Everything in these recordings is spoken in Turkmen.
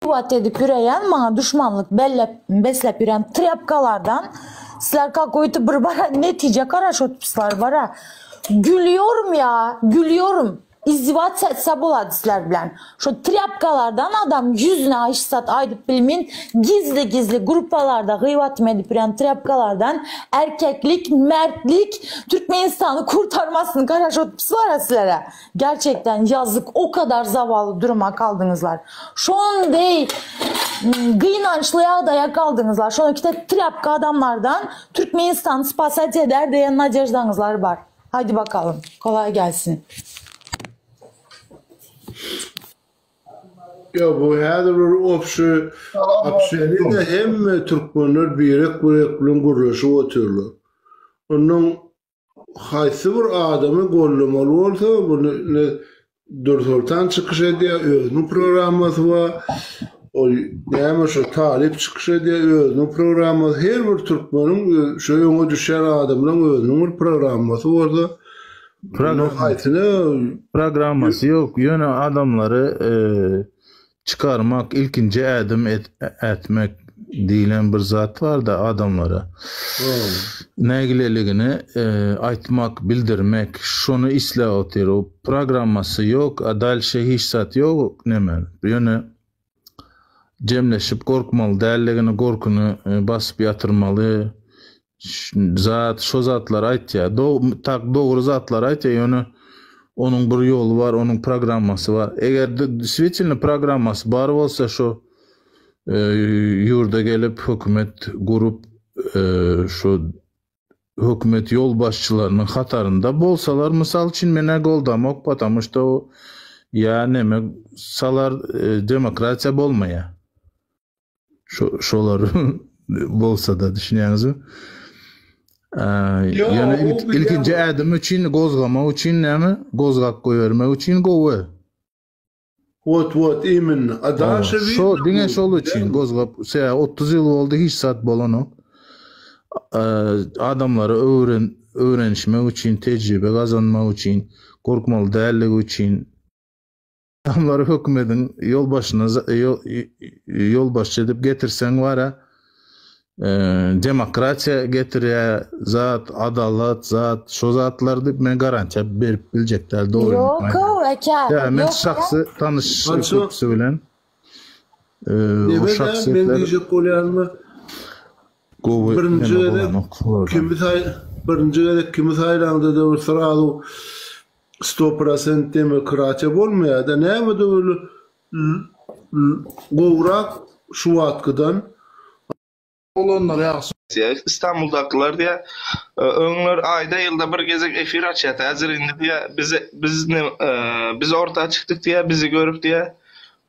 Gybat edip ýüreýän maňa duşmanlyk bellep besläp ýüren trýapkalardan sizler kakoýto bir bara netije garaşypslar bara gülýorum ýa gülýorum izdiwatsa etse bolady sizler bilen şo trýapkalardan adam ýüzüne hiç zat aýdyp bilmin gizli gizli gruppalarda gybatym edip ýüren trýapkalardan erkeklik mertlik Türkmenistany kurtarmasyny garaşypslara sizlere Gerçekten ýazyk o kadar zavally duruma kaldyňyzlar. Şondeý gynançly ýagdaýa kaldyňyzlar. Şona kite trýapka adamlardan Türkmenistan spasat eder diýen nadeždaňyzlar bar. Haydi bakalym. Kolay gelsin. Ýok bu häzir bir obşi obşeniýede hemme türkmenler birek birek bilen gürleşip otyrlar. Ondan Haýsy bir adamy gollamaly bolsa, muny ine Dürsoltan çykyş edýär, özüniň programmasy bar. Ol näme şo Talyp çykyş edýär, özüniň programmasy. Her bir türkmeniň şo öňe düşýän adamlaryň özüniň bir programmasy bolsa, muny haýsyna Programmasy ýok, ýöne adamlary Çykarmak, ilkinji ädim ätmek diýlen bir zat bar-da adamlara. Nägileligini aýtmak, bildirmek, şony isläp otyr. O programmasy ýok, a dalşe hiç zat ýok neme. Ýöne jemleşip gorkmaly däldigini, gorkyny basyp ýatyrmaly. Zat şo zatlary aýtýar. Tak dogry zatlary aýtýar, ýöne onuň bir ýoly bar, onuň programmasy bar. Eger deswitelno programmasy bar bolsa şo e, ýurda gelip hökümet gurup e, şo hökümet ýolbaşçylarynyň hatarynda bolsalar, mysal üçin menä goldamok, потому что ýa neme salar e, demokratiýa bolmaýar. Şo şolar bolsa-da düşünýäňizmi? Ýöne ilkinji ädim üçin gozgamak üçin näme? Gozgap goýbermek üçin gowy. Wot wot imin. A daşy Şo diňe şol üçin gozgap, sebäbi 30 ýyl boldy hiç zat bolanok. Adamlara öwren öwrenişmek üçin, tejribe gazanmak üçin, gorkmaly dälligi üçin. Adamlary hökümediň ýolbaşyna ýolbaşçy edip getirseň bara demokratiýa getirýä zat adalat zat şo zatlar diýip men garantiýa berip biljek däl dogry. Ýok eke. Ýa men şahsy tanyş köpüsi bilen. O şahsyýetler. Men diýjek bolýanymy gowy birinji gezek kimi saý birinji gezek kimi saýlaňda-da bir srazu Sto prosent demokratiýa bolmaýada nämede öli gowrak şu wagtkydan. Bolanlar ýagşy. Diýýär. Istanbuldakylar diýýär, öňler aýda ýylda bir gezek efir açýardy, häzir indi diýýär, biz biz biz orta çykdyk diýýär, bizi görüp diýýär,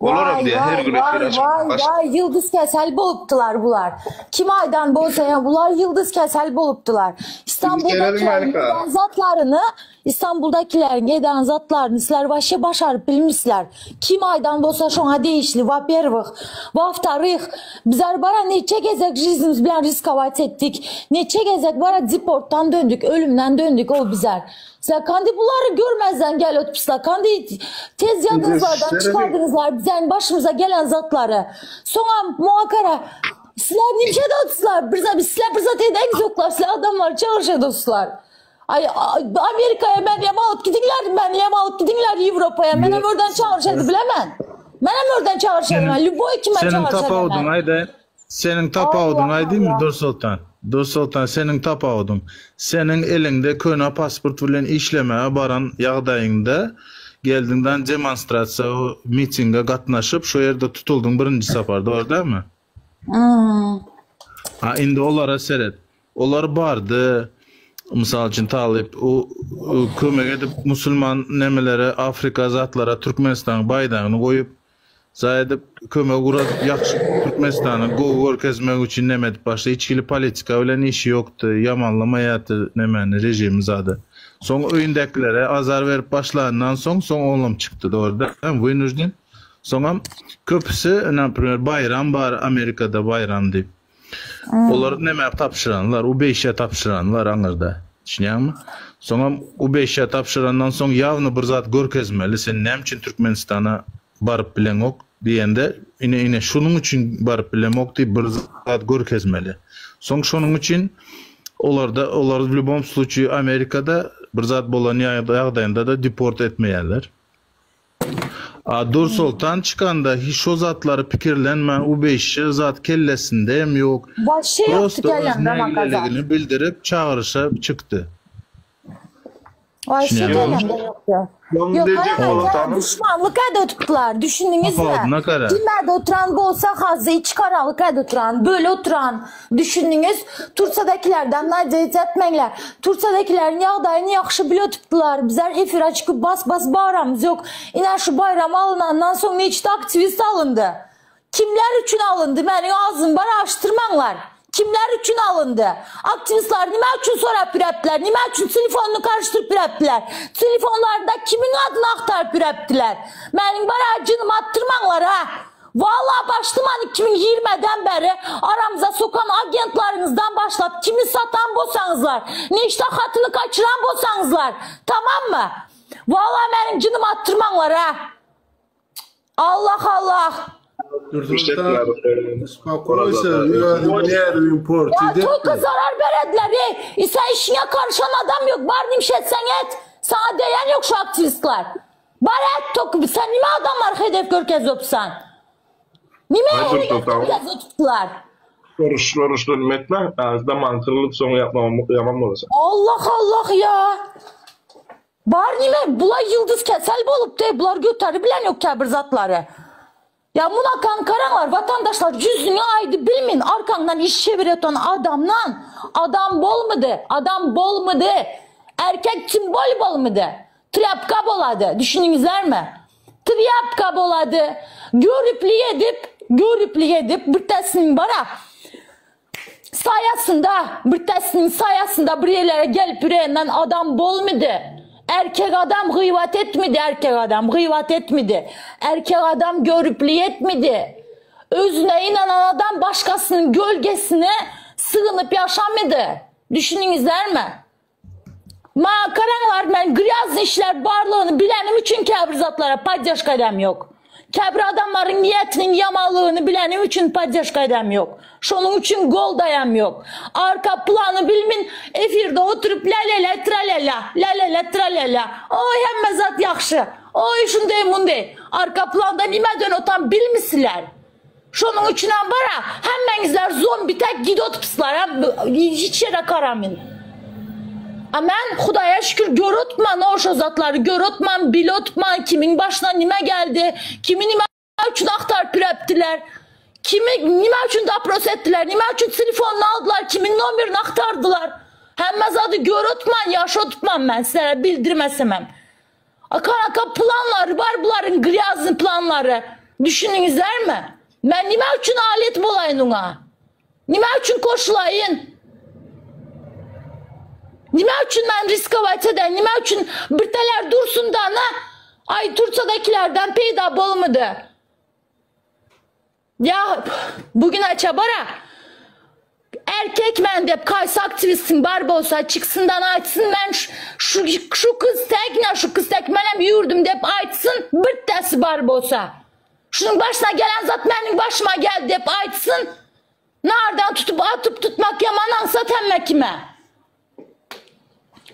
olaram Vay diýýär, her vay gün efir vay açmaga vay başlady. vay yıldız kesel bolupdylar bular. Kim aydan bolsa ya bular yıldız kesel bolupdylar. Gelelim İstanbul'dakilerin Malika. eden zatlarını İstanbul'dakilerin eden zatlarını sizler vaşe başarıp bilmişler. Kim aydan bolsa şoňa degişli во-первых. Во-вторых, bizler bara neçe gezek жизнimiz bilen riskovat etdik. Neçe gezek bara deporttan döndük, ölümden döndük o bizler. Sizler kandi bulary görmezden gel ötüpsizler. Kandi tez ýadyňyzlardan çykardyňyzlar bizlerin başymyza gelen zatlary. Soňam muňa gara sizler nimşe dostlar? Bir zat sizler bir zat edeňizoklar. Sizler adamlar çagyrşa dostlar. Ay Amerikaya men hem alyp gidiňler, men hem alyp gidiňler Ýewropaya. Men hem örden çagyryş edip bilemen. Men hem örden çagyryş edemem. Lüboý kime Seniň çagyryş tapawudyň edemem. aýdaýyn. Seniň tapawudyň Allah aýdymmy Allah. Dursoltan? Dursoltan seniň tapawudyň. Seniň eliňde köne pasport bilen işlemäge baran ýagdaýyňda geldiňdan demonstrasiýa mitinge gatnaşyp şo ýerde tutuldyň birinji sapar dogry dälmi? A indi olara seret. Olar bardy. Mysal üçin talyp u kömek edip musulman nemelere Afrika zatlara Türkmenistanyň baýdagyny goýup Jaý edip kömek uradyp ýagşy Türkmenistany gowy görkezmek üçin neme edip başlady hiç hili politika bilen işi ýokdy ýamanlamaýardy nemäni režimi zady soň öýündäkilere azar berip başlanyndan soň soň olam çykdy dogry dälmi wynujden soňam köpüsi naprimer baýram bar amerikada baýram diýip olar nämä tabşyranlar ubeýşä tabşyranlar aňyrda düşünýäňmi soňam ubeýşä tabşyrandan soň ýawny bir zat görkezmeli sen näme üçin türkmenistana baryp bileňok. diýende ine ine şunuň üçin baryp bilemok diýip bir zat görkezmeli. Soň şonuň üçin olarda olar w lýubom sluçaýy Amerikada bir zat bolan ýagdaýynda-da deport etmeýärler. A Dursoltan çykanda hiç şo zatlary pikirlenmän u beýşe zat kellesinde hem ýok. Waşşe ýokdy Prosto öz kellemde makaza. nägileligini bildirip çagyryşa çykdy. Waşşe Düşünýäňmi? kellemde ýokdy. Soň Ýok diýjek garaň bolan kä tanym. duşmanlyk äde oturtdylar düşündiňizmi? Tapawudyna gara. Kimerde oturan bolsa hazy içgaralyk äde oturan böle oturan Düşündiňiz? Tursiýadakilerden nadýeýt etmäňler. Tursiýadakileriň ýagdaýyny ýagşy bile otypdylar. Bizler efire çykyp bas-bas baramyz ýok. Ine şu baýram alynandan soň neçde aktiwist alyndy. Kimler üçin alyndy? Meniň agzymy bar açdyrmaňlar. Kimler üçin alyndy? Aktiwistler nime üçin sorap ýürepdiler? Nime üçin telefonyny garyşdyryp ýürepdiler? Telefonlarynda kimiň adyny agtaryp ýürepdiler? Meniň bar jynymy atdyrmaňlar ha. Valla başlaman 2020-den beri aramıza sokan agentlarınızdan başlap kimi satan bolsaňyzlar, neşte hatyny kaçıran bolsaňyzlar, tamam mı? Valla benim cınım attırmaňlar ha. Allah Allah. Dursultan, uspokойся, özüňi nädip import Ya edip. toyka zarar berediler. Ey, sen işine karışan adam yok. Bar nimşetsen et. Sana değen yok şu aktivistler. Bar et tok. Sen nime adamlar hedef görkezopsan? Nime Ay, dur, hedef dur, tamam. görkezoptular? Soruş, soruşturma etme. Zaman kırılıp soň yapmam, yaman bolasa. Allah Allah ya. Bar nime bula yıldız kesel bolup de bular göteri bilen yok kebir zatları. Ya munakan karanlar vatandaşlar yüzünü aydı bilmin arkandan iş çevireton adamdan adam bolmadı adam bolmadı erkek timbol bolmadı trapka boladı düşündünüzler mi? Trapka boladı görüplü edip görüplü edip bir teslim bara sayasında bir teslim sayasında bir yerlere gelip yüreğinden adam bolmadı. Erkek adam gıyvat etmedi erkek adam gıyvat etmedi. Erkek adam görüplü etmedi. Özüne inanan adam başkasının gölgesine sığınıp yaşamadı. Düşününüzler mi? Ma karanlar ben griyaz işler varlığını bilenim için kebir zatlara poddeşka edem yok. Kebir adamların niyetinin yamalığını bilenim için poddeşka edem yok. Şonun için gol dayam yok. Arka planı bilmin efirde oturup la la la tra la la la la la tra la la. Oy hemme zat yaxşı. Oy şunu dey bunu dey. Arka planda nime dön otan bilmişler. Şonun için bara hemmenizler zombi tek gidot pisler. Hem, hiç yere karamin. Amen Xudaya şükür görütmän o şo zatları görütmän, bilotman kimin başına nime geldi, kimi nime üçün aktar püreptiler, kimi nime üçün dapros ettiler, nime üçün telefonunu aldılar, kimin nomerini aktardılar. Hemme zadı görütmän, yaşatmam ben sizlere bildirmesemem. Akan aka planları var bunların griyazın planları. Düşününüzler mi? Ben nime üçün alet bolayın ona? Nime üçün koşulayın? Nime üçün ben riskavat eden, nime üçün birteler dursun da ne? Ay Turçadakilerden peyda bolmadı. Ya bugün açabara erkek men dep kaysa aktivistin bar bolsa çıksın da aytsın ben şu, şu, şu kız tek ne şu kız tek menem yurdum dep aytsın bir tesi bar bolsa. Şunun başına gelen zat benim başıma geldi dep aytsın. Nereden tutup atıp tutmak yaman ansat hemme kime.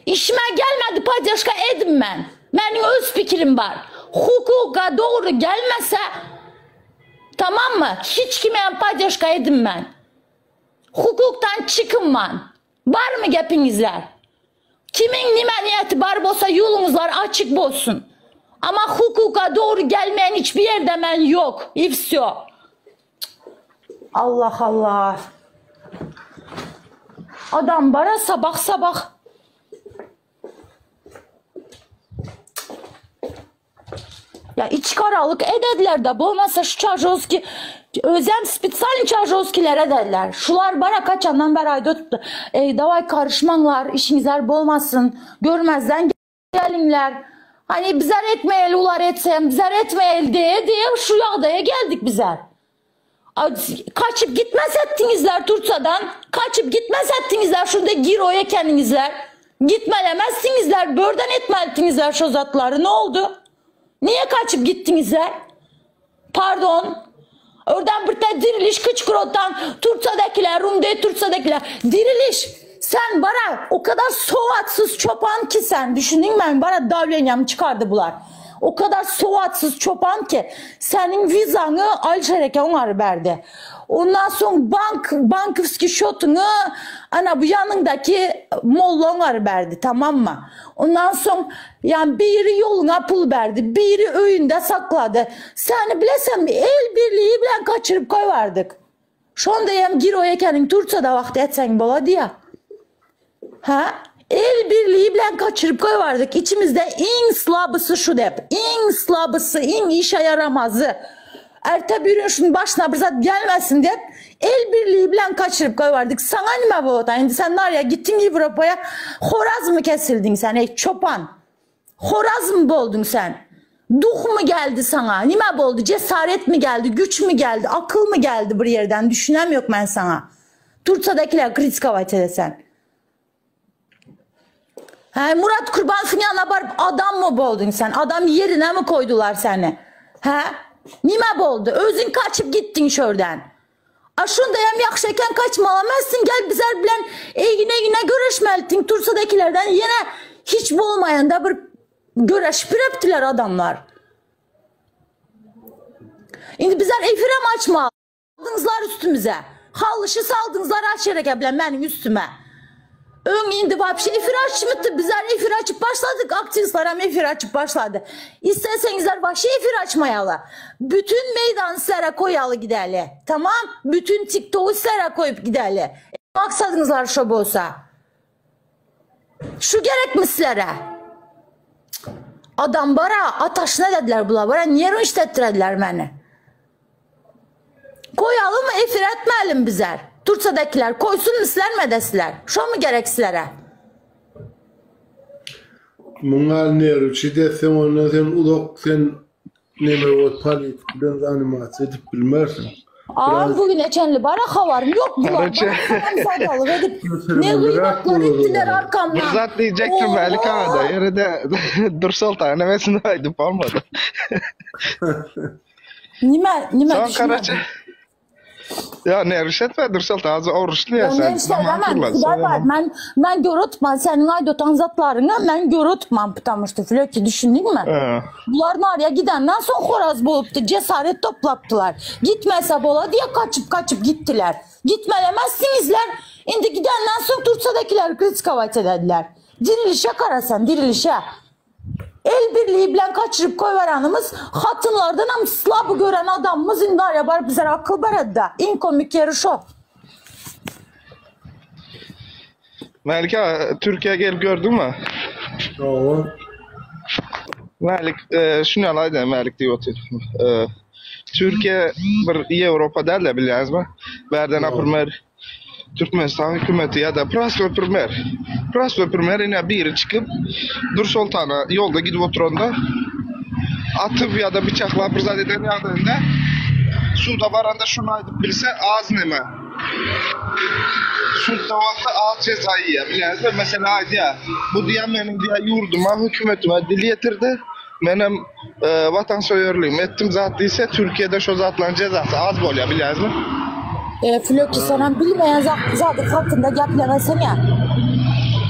İşime gelmedi paydaşka edim ben. Benim öz fikrim var. Hukuka doğru gelmese tamam mı? Hiç kime paydaşka edim ben. Hukuktan çıkın ben. Var mı gepinizler? Kimin nime niyeti var bolsa yolunuzlar açık bolsun. Ama hukuka doğru gelmeyen hiçbir yerde ben yok. İfsio. Allah Allah. Adam bara sabah sabah. Ya iç karalık edediler de bolmasa şu Çarjovski özem spesial Çarjovskilere dediler. Şular bara kaçandan beri ayda tuttu. Ey davay karışmanlar işinizler bolmasın. Görmezden gelinler. Hani bizler etmeyeli ular etsem bizler etmeyeli diye diye şu yağdaya geldik bizler. Kaçıp gitmez ettinizler Turça'dan. Kaçıp gitmez ettinizler şurada Giro'ya kendinizler. Gitmelemezsinizler, börden etmelistinizler şu zatları. Ne oldu? Niye kaçıp gittinizler? Pardon. Oradan bir de diriliş kıçkırottan Turçadakiler, Rum'da Turçadakiler. Diriliş. Sen bara o kadar sovatsız çoban ki sen. Düşündün mü? Bara davlenyamı çıkardı bular. O kadar sovatsız çoban ki senin vizanı Alşereke onlar verdi. Ondan sonra bank bankovski şotunu ana bu yanındaki molla onlar verdi tamam mı? Ondan sonra yani biri yoluna pul verdi, biri öyünde sakladı. Seni bilesem el birliği bilen kaçırıp koyvardık. Şonda hem giro ekenin Turçada vakti etsen bola diye. Ha? El birliği bilen kaçırıp koyvardık. İçimizde en slabısı şu dep. En slabısı, en işe yaramazı. Erte bir gün şunun başına bir zat gelmesin dep. El birliği bilen kaçırıp koyvardık. Sana nime bu vatan? Şimdi sen nereye gittin Avrupa'ya? Horaz mı kesildin sen ey çoban? Horaz mı boldun sen? Duh mu geldi sana? Nime boldu? Cesaret mi geldi? Güç mü geldi? Akıl mı geldi bir yerden? Düşünem yok ben sana. Turçadakiler kritika sen. He, Murat Kurbanov'un yanına varıp adam mı boldun sen? Adam yerine mi koydular seni? He? Nime boldu? Özün kaçıp gittin şuradan. A şunda hem yaxşıyken kaçmalamazsın. Gel bizler bilen eygine egine görüşmelitin. Tursadakilerden yine hiç bolmayan da bir görüşüp üreptiler adamlar. Şimdi bizler efirem açma. Aldınızlar üstümüze. Halışı saldınızlar açarak bilen benim üstüme. Ön indi vapşe efir açmıştı. Bizler efir açıp başladık. Aktivistler hem efir açıp başladı. İstesenizler vahşi efir açmayalı. Bütün meydan sizlere koyalı gideli. Tamam? Bütün TikTok'u sizlere koyup gideli. Maksadınızlar şu bolsa. Şu gerek mi sizlere? Adam bara ataşına dediler bula bara. Niye işlettirediler beni? Koyalım mı efir etmeyelim bizler? Turçadakiler koysun mu sizler mi desiler? Şu mu gerek sizlere? Muňa nerwçi desen ondan sen uzak sen neme o politik bilen animasiýa edip bilmersin. Aa Biraz bugün eçenli bara havarım yok bular. Karaca. Bana salam sadalık edip ne Götürüm, bırak gıybatlar bunu. ettiler arkamdan. Bir zat diyecektim Melik ağa da Oo! yere de Dur Sultan nemesini aydıp olmadı. Nime, nime Son düşünmedim. Karaca. Ya ne rüşet ver Dur Sultan az oruçlu ya Ya sen. ne işte Zaman hemen fırlat. Kuday var. Ben ben görütmem senin aydotan zatlarını ben görütmem pıtamıştı Flöki düşündün mü? Ee, Bunlar narya gidenden son horaz boluptu. Cesaret toplaptılar. Gitmese bola diye kaçıp kaçıp gittiler. Gitmelemezsinizler. Şimdi gidenden son Turçadakiler kritikovat edediler. Dirilişe karasen dirilişe. El birliği bilen kaçırıp koyvaranımız hatınlardan hem slabı gören adamımız indar ya var bize akıl beredi. En komik yeri şu. Melik ağa Türkiye gelip gördün mü? Tamam. Melik e, şunu alaydı Melik diye otur. E, Türkiye bir Avrupa değil de biliyorsunuz mi? Berden primer Türkmenistan hükümeti ya da Praslo primer. Praslo primer yine biri çıkıp Dur Sultan'a yolda gidip oturanda atıp ya da bıçakla bir zat eden yağdığında suda varanda şunu aydıp bilse az neme. Sudda vakti az cezayı ya biliyorsunuz mi? Mesela aydı ya bu diyen benim diye yurduma hükümetime dil yetirdi. Benim e, vatan soyörlüğüm ettim zat ise Türkiye'de şu zatların cezası az bol ya biliyorsunuz mi? E, Floki sana bilmeyen zaten hakkında gaplemesene.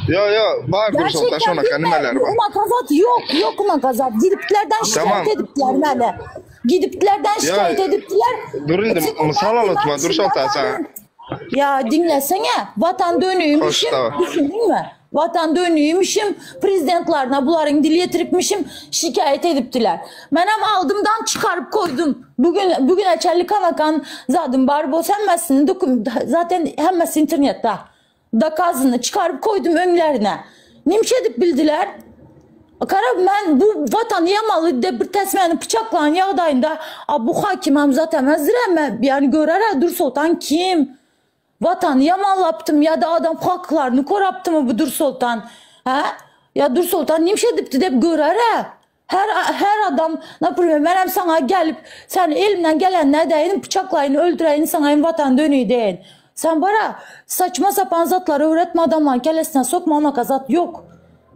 Yo yo var Dur Sultan Gerçekten şona bilmeyen kanimeler var. uma kazat yok yok uma kazat. Gidiplerden şikayet Tamam. ediptiler beni. Gidiplerden şikayet ediptiler. Dur indi misal alıtma Dur Sultan sen. Ya dinlesene. Vatan dönüymüşüm. Hoş, tamam. Düşündün mü? Vatan dönüymüşüm. Prezidentlerine bunların dil yetiripmişim. Şikayet ediptiler. Ben hem aldımdan çıkarıp koydum. Bugün bugün açarlı kan akan zaten barbo hemmesini dokum zaten hemmesi internette. Dakazını çıkarıp koydum önlerine. Nimş edip bildiler. Kara ben bu vatan yamalı de bir tesmeni bıçaklan yağdayında a bu hakim hem zaten mezdireme yani görer Dur Sultan kim? Vatan yamanlaptım ya da adam haklarını koraptı mı bu Dur Sultan? Ha? Ya Dur Sultan nimş edipti dep görer ha. Her her adam naprimyer ben hem sana gelip sen elimden gelen ne deyin bıçaklayın öldüreyin sana vatan dönüyü deyin. Sen bana saçma sapan zatları öğretme adamlar kellesine sokma ona kazat yok.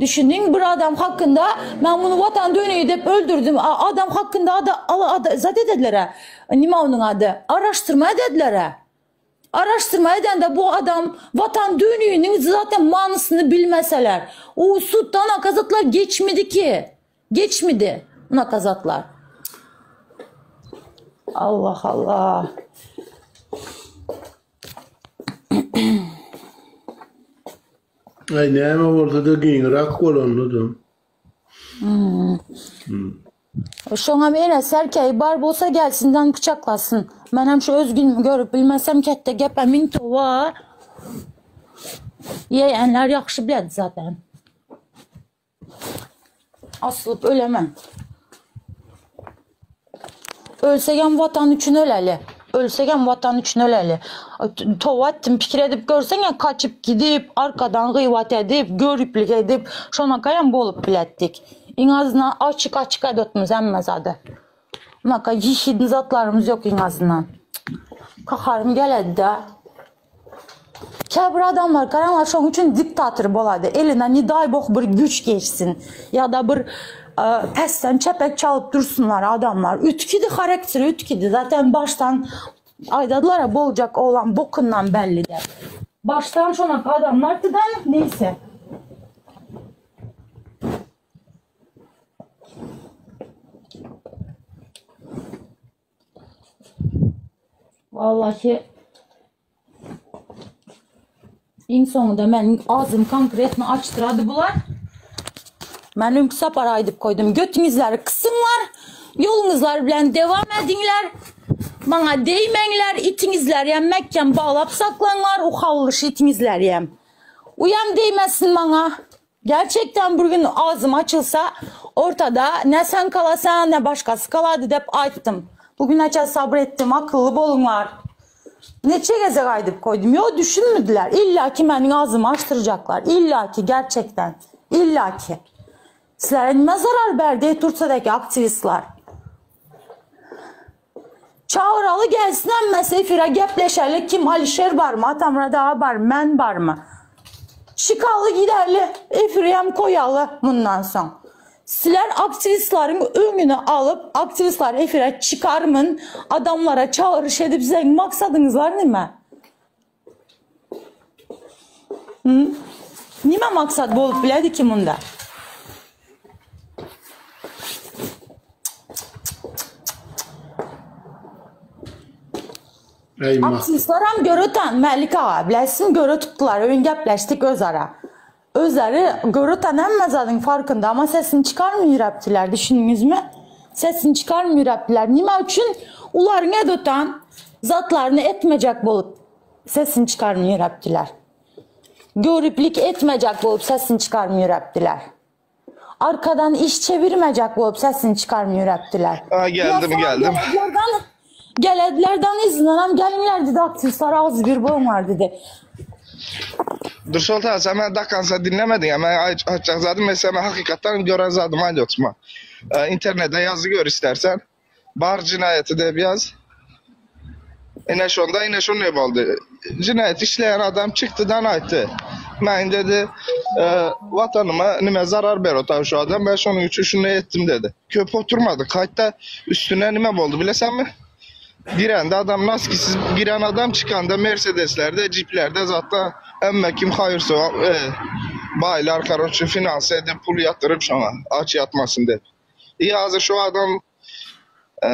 Düşündiň bir adam hakkynda men bunu vatan dönüğü dep öldürdüm. Adam hakkynda ada, ala, ada, zat edediler Nima onuň ady? Araştyrma edediler Araştyrma edende bu adam vatan dönüğünün zaten manysyny bilmeseler. O suddan akazatlar geçmedi ki. Geçmedi nakazatlar. Allah Allah. Aý näme bolsa-da giňräk bolanydy. Şoňa ene serkeý bar bolsa gelsinden bıçaklasyn. Menem şu öz günümü görüp bilmesem ketde gepe min towa. Yeğenler yaxşı biledi zaten. Asılıp ölemem. Ölsegem vatan üçin öleli. Ölsegem vatan üçin öleli. Towa etdim pikir edip görseň ya kaçyp gidip arkadan gyýbat edip göriplik edip şonakayam bolup biletdik. Iň azyndan açyk açyk edotmyz hemme zady. Unaka ýeşidin zatlarymyz ýok iň azyndan. Kaharym geledi da. Käbir adamlar garaňlar şoň üçin diktator bolady. Eline ne daý boh bir güç geçsin ya da bir pesden çepek çalyp dursunlar adamlar. Ütkidi harakteri ütkidi. Zaten başdan aýdadylar ya boljak oglan bokundan belli de. Başdan şonak adamlar neyse. Vallahi iň soňunda meniň ağzym konkretno açdyrady bular. Men öňki sapar aýdyp koýdum. Götüňizleri kysymlar, ýoluňyzlar bilen dewam ediňler. Maňa deýmeňler, itiňizlerem mäkkem baglap saklaňlar, uhallyş itiňizlerem. Uýam deýmesin maňa. Gerçekten bir gün ağzım açılsa ortada ne sen kalasan ne başkası kaladı dep aýtdym. Bugüne sabrettim, akylly boluňlar. Neçe gezek aýdyp koýdum. Yo düşünmediler. İlla ki meniň ağzımı açdyrjaklar. İlla ki gerçekten. İlla ki. Sizlere nime zarar berdi Turcadaki aktivistler? Çağıraly gelsin hemmesi efire gepleşeli. Kim Alişer bar mı? Atamurad ağa bar mı? Men bar mı? Çykaly giderli efirem koýaly mundan soň. Sizler aktivistleriň öňüni alyp aktivistler efire çykarmyn adamlara çağırış edip siziň maksadyňyz bar nime? Hı? Nime maksat bolup biledi ki munda? Aktivistler hem görüten Melik ağa bilesin görü tutdular. Öň gepleşdik özara. Özleri görüten hemme zadyň farkynda ama sesini çykarmıyor Düşündüňiz mi? Sesini çykarmıyor Nime üçin ularyň edotan zatlaryny etmejek bolup sesini çykarmıyor Görüplik etmejek bolup sesini çykarmıyor Arkadan iş çevirmeyecek bolup sesini çykarmıyor Aa, geldim geldim. Geledilerden izin gelinler dedi aktivistler az bir boğum var dedi. Dur Sultan sen ben dakikansa dinlemedin ya. Ben açacak zaten mesela ben hakikaten gören zaten aynı oturma. Ee, internete yazı gör istersen. Bar cinayeti de bir yaz. Ine şonda ine şonu ne oldu. Cinayet işleyen adam çıktı dan aytdı. Ben dedi e, vatanıma nime zarar ber o şu adam ben şunun için şunu ettim dedi. Köp oturmadı. Kayıtta üstüne nime oldu bilesen mi? Girende adam nasıl ki siz giren adam çıkan da Mercedeslerde, Jeeplerde zaten emme kim hayırsa e, baylar karoçu finanse edip pul yatırıp şuna aç yatmasın dedi. İyi hazır şu adam e,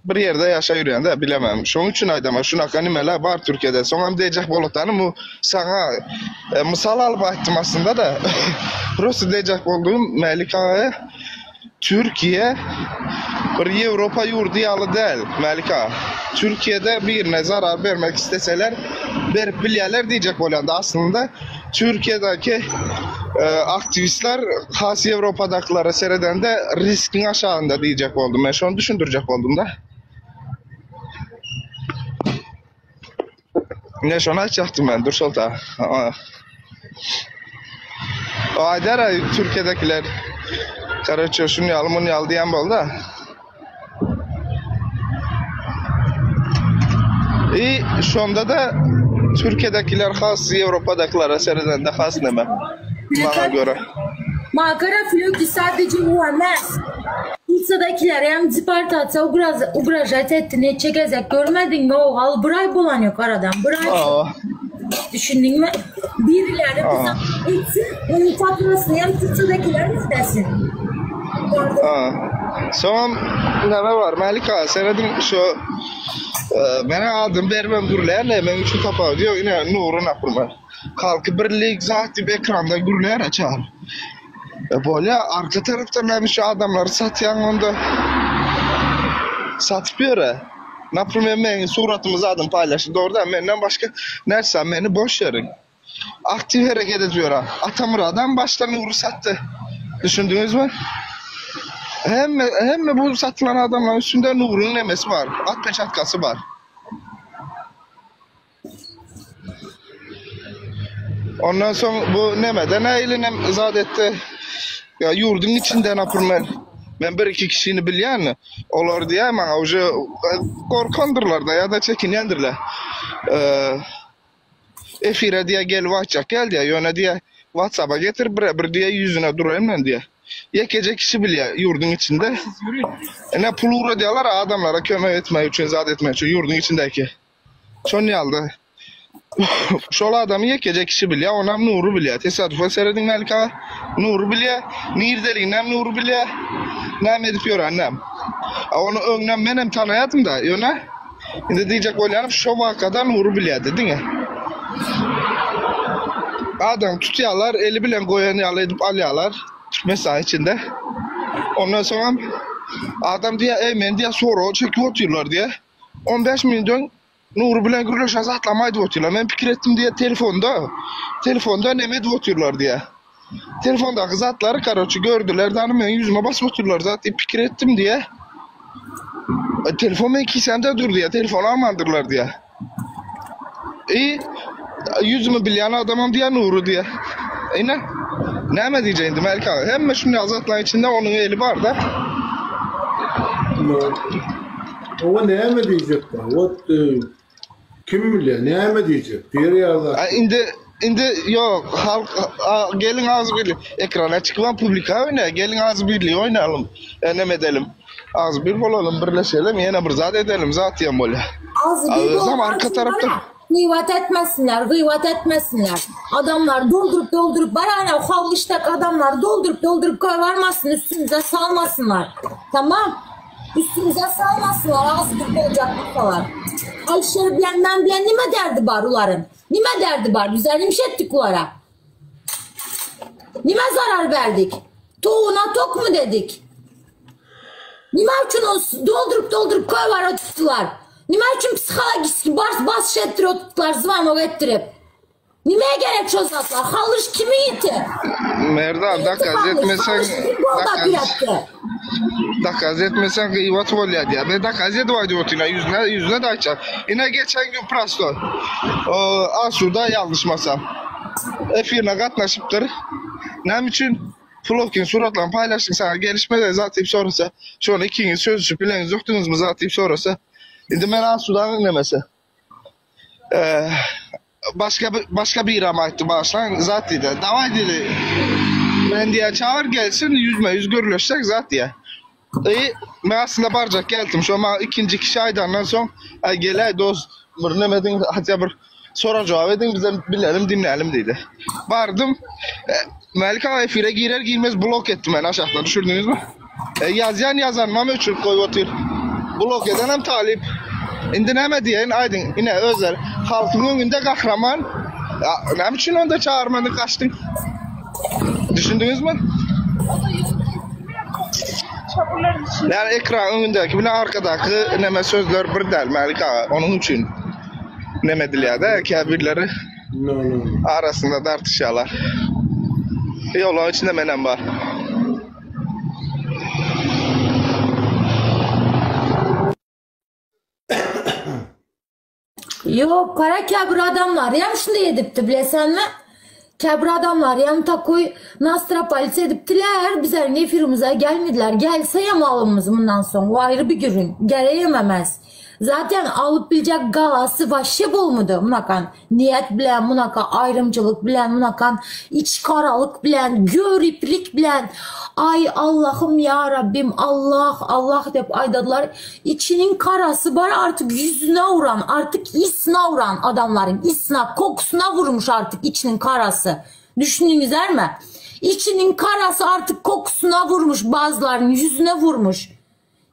bir yerde yaşa yürüyen de bilemem. Şunun için aydama şuna nimeler var Türkiye'de. Sonra diyecek bolutanı bu sana e, misal alıp aytdım aslında da. Prosto diyecek olduğum Melik Ağa'ya Türkiye bir Avrupa yurdu yalı değil Melik Ağa. Türkiye'de birine zarar vermek isteseler verip bilyeler diyecek olan da aslında Türkiye'deki e, aktivistler has Avrupa'dakilere seyredende riskin aşağında diyecek oldum. Ben şunu düşündürecek oldum da. Ne şunu açacaktım ben. Dur Sultan. O Aydar Türkiye'dekiler Karaço şunu yalım bunu yalı diyen oldu da. İyi şu anda da Türkiye'dekiler has Avrupa'dakilere seyredende has neme. Bana göre. Makara flöki sadece UMS. Russiýadakiler hem deportasiýa ugražat etdi neçe gezek görmediňmi ogal bir aý bolan ýok aradan bir aý düşündiňmi birileri bir zat etsin onuň faturasyny hem Russiýadakiler ödesin. Soňam näme bar Mälik aga serediň şu meniň adym beribem gürlärler meň üçin tapawudy ýok ine Nury naprimar. Halky birlik zat diýip ekranda gürlär açar. E bolýa arka tarapdan näme şu adamlary satýaň onda satyp ýöre. Naprimer meniň suratymy zadymy paýlaşdy dogry däl menden başga nätse meni boş ýeriň. Aktiw hereket edip ýöre. Atamyradam başda Nury satdy. Düşündiňizmi? Hemme hemme bu satylan adamlaryň üstünde Nuryň nemesi bar, atpeçatkasy bar. Ondan soň bu nemeden eýlenem zat etdi. Ya ýurduň içinde naprimер men bir iki kişini bilýän. Olar diýýär maňa uje gorkandyrlar da ýa-da çekinýändirler. Eee efire diýýär gelip aýtjak gel diýýär. Ýöne diýýär WhatsApp-a getir bire bir diýýär ýüzüne duraýyn men diýýär. Ýekeje kişi bilýär ýurduň içinde. Ine pul ugradýarlar adamlara kömek etmek üçin zat etmek üçin ýurduň içindäki. Şon ýalyda. Şol adamy ýekeje kişi bilýär, onam Nury bilýär. Tesadüfe serediň Mälik aga. Nury bilýär, niredeliginem Nury bilýär. Näme edip ýöreninem. A ony öňden menem tanaýardym-da, ýöne indi diýjek bolýanym şo wakada Nury bilýärdi diňe. Adamy tutýarlar, eli bilen goýan ýaly edip alýarlar Türkmenistan içinde. Ondan soňam adam diýýär, eý meni diýýär soraga çekip otyrlar diýýär. 15 minut öň Nury bilen gürleşen zatlarymy aýdyp otyrlar. Men pikir etdim diýýär telefonda. Telefonda neme edip otyrlar diýýär. Telefondaky zatlary karoçi gördüler dany meniň ýüzüme basyp otyrlar zat diýip pikir etdim diýýär. E, telefon meniň kisämde dur diýýär. Telefon almandyrlar diýýär. E, ýüzümi bilýän adamam diýýär Nury diýýär. Ine. Näme diýjek indi Mälik aga? Hemme şunday zatlaryň içinde onuň eli bar-da. Oňa näme diýjek bar? Wot e, kim bilýär, näme diýjek? Diýer ýaly zat. A, indi indi ýok, halk a, geliň azy birli ekrana çykyp publika oýna, geliň azy birli oýnalyň. E, neme edelim? Az bir bolalym, birleşelim, ýene bir zat edelim, zat diýen bolýar. Az bir Özem arka tarapda Gybat etmesinler, gybat etmesinler. Adamlar dolduryp dolduryp barana havlyşdak adamlar dolduryp dolduryp koyvarmasyn üstümüze salmasynlar. Tamam. Üstümize salmasynlar az bir bolacak bolsalar. Alişer bilen men bilen nime derdi bar uların? Nime derdi bar? Bizler nimiş ettik ulara? Nime zarar verdik? Toğuna tok mu dedik? Nime üçin o doldurup doldurup koy var oturttular? Nime üçin psikologik bas bas ettirip oturttular, zvanok ettirip? Nimeye gerek şo zatlar? Halyş kimin iti? Merdan, dakaz etmeseň, dakaz, dakaz etmeseň gyýbat bolýar diýýär. Men dakaz edip aýdyp otyryn, ýüzüne, ýüzüne de aýtjak. Ine geçen gün prosto, Asuda ýalňyşmasam, efirine gatnaşypdyr. Näme üçin Flowkin suratlaryny paýlaşdyň, saňa gelişmedi zat diýip sorasa, şony ikiňiz çözüşip bileňiz ýokduňyzmy zat diýip sorasa, indi men Asudanyň nemesi. Başga başga biram aýtdy bagyşlaň zat diýdi. Daway diýdi. Men diýä çagyr gelsin ýüzme ýüz gürleşsek zat diýä. E men aslynda barjak geldim. Şo maňa ikinji kişi aýdandan soň aý geläý dost bir neme ediň hatda bir sorag jogap ediň bizem bilelim diňlälim diýdi. Bardym. E, Mälik aga efire girer girmez blok etdi meni aşakdan düşürdüňizmi? E, ýazýan ýazanymam öçürip goýup otyr. Blok edenem talyp. Indi näme diýeýin aýdyň. Ine özleri halkyň öňünde gahraman. Ya, näme üçin onda çagyrmadyň gaçdyň? Düşündiňizmi? Yani ekran öňündäki bilen arkadaky neme sözler bir däl Mälik aga. Onuň üçin neme edilýär-de käbirleri No, no. arasynda dartyşýarlar. Ýolaň içinde menem bar. Ýok, gara käbir adamlar ýam şunday edipdi, bilesenmi? Käbir adamlar ýam takoý nastropalit edipdiler, bizleriň efirimize gelmediler. Gelse ýam alymyz mundan soň, o aýry bir gürrüň. Geleýem emez. Zaten alyp biljek galasy waşşe bolmady munakan niýet bilen munaka aýrymçylyk bilen munakan içgaralyk bilen göriplik bilen aý Allahym ýa Rabbim Allah Allah dep aýdadylar içiniň karasy bar artyk ýüzüne uran artyk ysna uran adamlaryň ysna kokusyna vurmuş artyk içiniň karasy düşündiňizlermi içiniň karasy artyk kokusyna vurmuş bazılaryň ýüzüne vurmuş.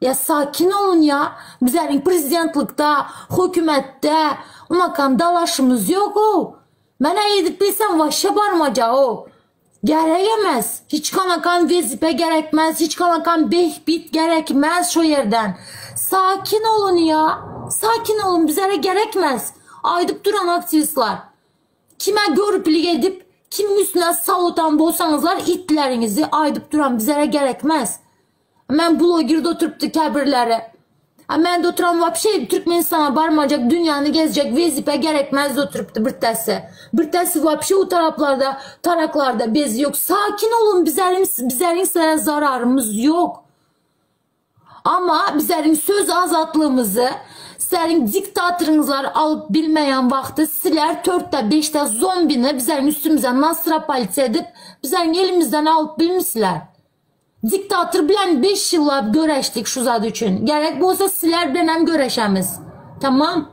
Ya sakin olun ya. Bizleriň prezidentlikde, hökümetde unakan dalaşymyz ýok-ow. Men-ä edip bilsem waşşe barmaja-ow. Geregemez. Hiç kanakan wezipe gerekmez, hiç kanakan behbit gerekmez şo ýerden. Sakin olun ya. Sakin olun bizlere gerekmez. Aýdyp duran aktiwistler. Kime göriplik edip, kimiň üstüne salutan bolsaňyzlar itleriňizi aýdyp duran bizlere gerekmez. Men blogerde oturypdy käbirleri. A men de oturan wapşe Türkmenistana barmajak, dünýäni gezjek wezipe gerekmez oturypdy birtesi. Birtesi wapşe o taraplarda, taraklarda bez ýok. Sakin olun bizleriň bizleriň sizlere zararymyz ýok. Amma bizleriň söz azatlygymyzy sizleriň diktatoryňyzlar alyp bilmeýän wagty sizler törtde beşde zombini bizleriň üstümize nasrapalits edip bizleriň elimizden alyp bilmisizler. Diktator bilen 5 ýyllap göreşdik şu zat üçin. Gerek bolsa sizler bilen hem göreşemiz. Tamam.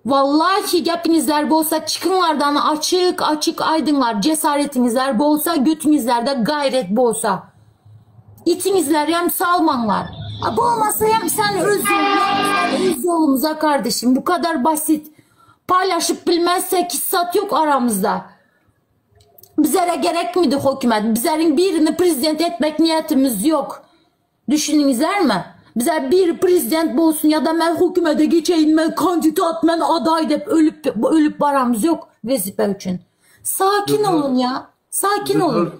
Vallahi gepiňizler bolsa çykyňlardan açyk açyk aýdyňlar cesaretiňizler bolsa götüňizlerde gaýret bolsa. Itiňizleri hem salmaňlar. A bolmasa hem sen öz yoluna sen öz yolumuza kardeşim. Bu kadar basit. Paylaşıp bilmezsek hissat yok aramızda. Bizlere gerekmidi hökümet. Bizlerin birini prezident etmek niyetimiz yok. Düşündüňizlermi? Bize bir prezident bolsun ya da men hökümete geçeýin, men kandidat, men aday dep ölüp ölüp baramyz yok wezipe üçin. Sakin olun ya. Sakin olun.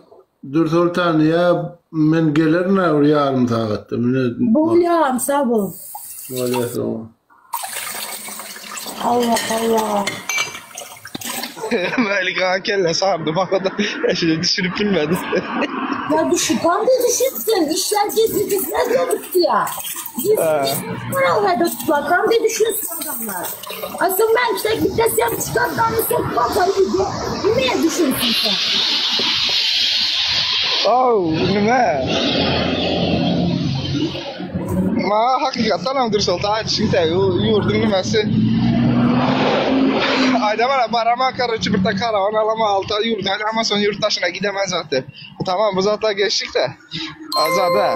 Dürsoltan ya men gelerin bir ýarym sagatda. Mine Bolýar, sag bol. Bolýar sag Allah Allah. Mälik aga kelle sardy bana Şimdi düşünüp bilmedi. Ya düşün, tam da düşünsün. İşler gizli gizli yoktu ya. Gizli gizli paralar da tutlar. Tam da düşünsün adamlar. Asıl ben işte gideceğim çıkartmanı sokma kaydı. Niye düşünsün sen? Oh, nime? Ma hakykatdan hem Dürsoltan aýdyşyň tägi ýurduň nimesi Aýda bara barama karoçi bir karawan alama alta ýurt aýlama soň ýurt daşyna gidemez zatda. Tamam bu zatlar geçdik de. Azada.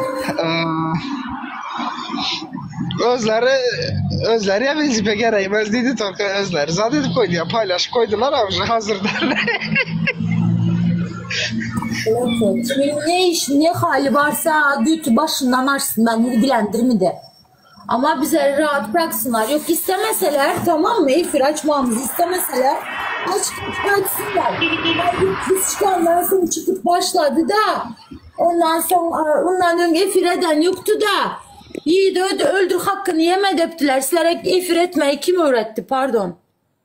Özleri özleri ya wezipe gerekmez diýdi torka özleri zat edip koydy ya paylaşıp koydular abi hazırda. Evet. Kimin ne iş ne hali varsa götü başından aşsın ben ilgilendirmedi. Ama bize rahat bıraksınlar. Yok istemeseler tamam mı? Efir açmamızı istemeseler aç açsınlar. Biz çıkandan sonra çıkıp başladı da ondan sonra ondan önce efir eden yoktu da Yiğidi öldü, öldür hakkını yeme deptiler. Sizlere efir etmeyi kim öğretti pardon.